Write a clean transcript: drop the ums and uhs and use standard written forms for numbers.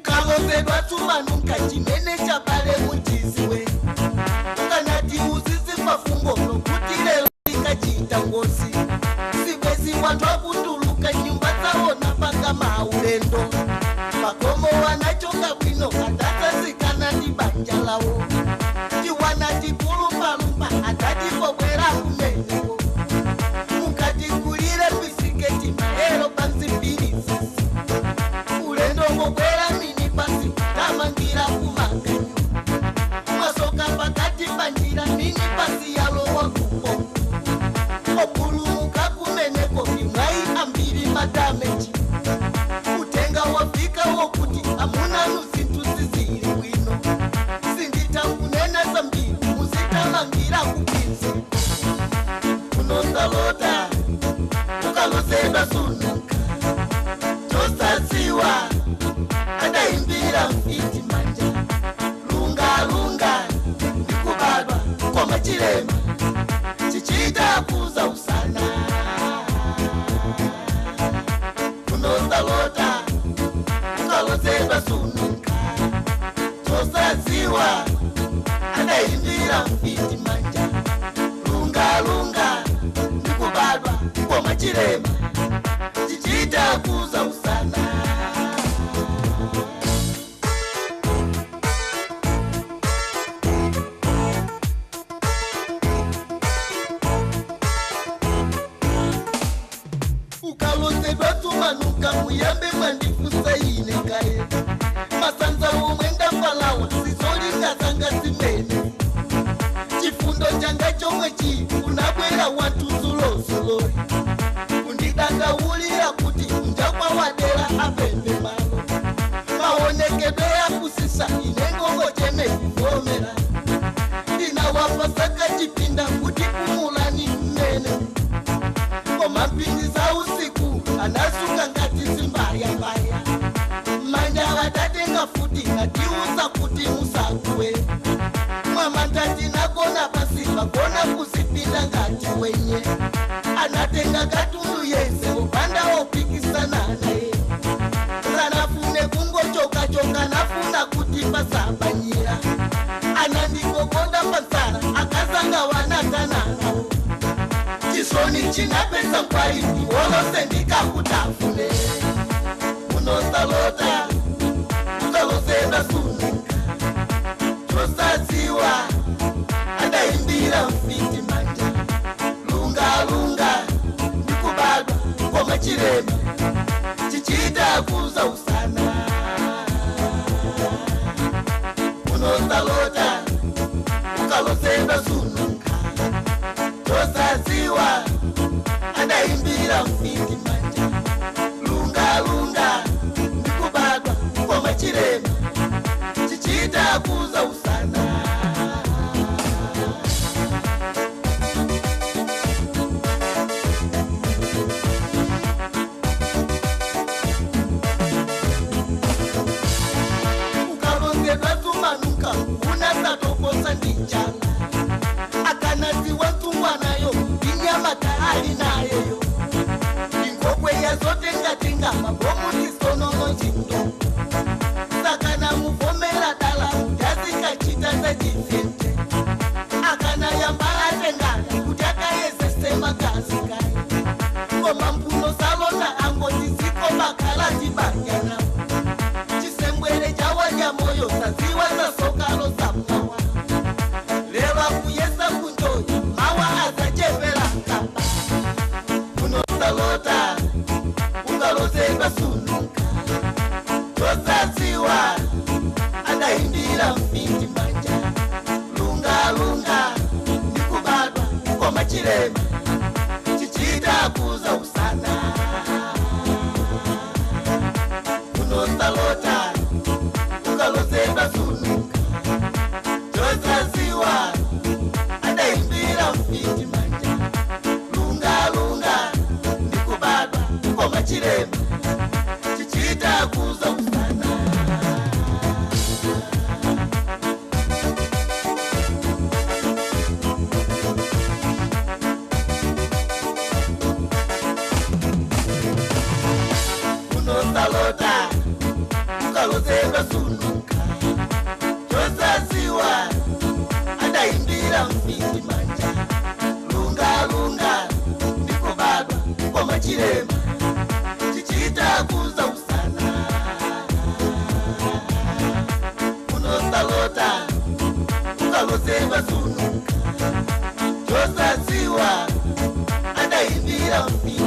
Ukalozedwa tumanunka chimene chabale muchiziwe. Ukanati uzizi mafungo nokuti lero ikachita ngozi. Sibwezi wanthu akutuluka nyumba zawo napanga maulendo. Makomo wanachoka bwino atatsasikana ndi banja lawo. Tiwana tikulumbalumba atatipobwera kumeneko. Mukatikulire bisiketi maero pansi mbiri sisi. Ulendo wokwera mini pasi tamangira kumakanyo. Masoka pakati panjira mini pasi yalowa kupo. Opulumuka kumeneko imwai ambiri madameji. Utenga wafika wokuti amuna nuzinthu zizili bwino. Sindita kunena zambiri muzitamangira kupinzi. Unosalota ukalozedwa sununka. Chosaziwa adaimbira mfiti manja. Lunga lunga ndikubadwa koma chilema chichita kuza usana. Unosalota ukalozedwa sununka. Chosaziwa adaimbira mfiti manja. Lunga lunga ndikubadwa koma chilema chichita kuza usana. Ukalozedwa tumanuka muyambe mwandifusa ine kaye. Masanza omwe ndafalawa sizolinga zanga zimene. Chifundo changa chomwe chi unabwera wanthu zulozuloli. Kundidandaulira kuti unjakwa wadera apembe malo. Maonekedwe yakusisa ine ngongo cheme kuvomera. Ndinawapasaka chipinda kuti kumulani mmene. Koma mpindi za usiku anasuka ngati zimbayambaya. Manja watatenga futi ngatiuza kuti musakuwe. Mwamanda tinagona pasi pagona kuzipinda ngati wenye. Anatenga katundu yese opanda opikisana naye. Sanafune kungochoka-choka nafuna kuti pasabanyira. Anandikokonda pansara akazanga wanatana nawo. Chisoni chinapesa nkwali ndiwolose ndikakutafune. Unosalota ukalozedwa sununka. Chosaziwa adaimbira mfiti manja. Lunga lunga ndikubadwa koma chilema chichita kuza usana. Unosalota ukalozedwa sununka. Chosaziwa adaimbira mfiti manja. Lunga lunga ndikubadwa koma chilema chichita kuza usana. Ukalozedwa tumanuka unasatokosa ndichala. Akanaziwa ntungwanayo inyama taali nayeyo. Ingokwe yazotengatenga mabomu tisonono chindo. Sakana muvomera dala yazikachita zachifente. Akana yamba atengana kuti akayezese magazi kaye. Koma mpuno salota angoti ziko makhala tibanyana. Chisembwere chawadya moyo saziwa sasokalo samawa. Lero akuyesa kunjoyi mawa azachepera kamba. Unosalota ukalozedwa sununka. Chosaziwa adaimbira mfiti manja. Lunga lunga ndikubadwa koma chilema chichita kuza usana. Unosalota ukalozedwa sununka. Chosaziwa adaimbira mfiti manja. Lunga lunga ndikubadwa koma chilema chichita kuza usana. Ukalosedwa sunuka Chosaziwa Adaimbira mfiti manja Lunga lunga Ndiko badwa Koma chilema Chichita kuza usana Unosalota Ukalosedwa sunuka Chosaziwa Adaimbira mfiti.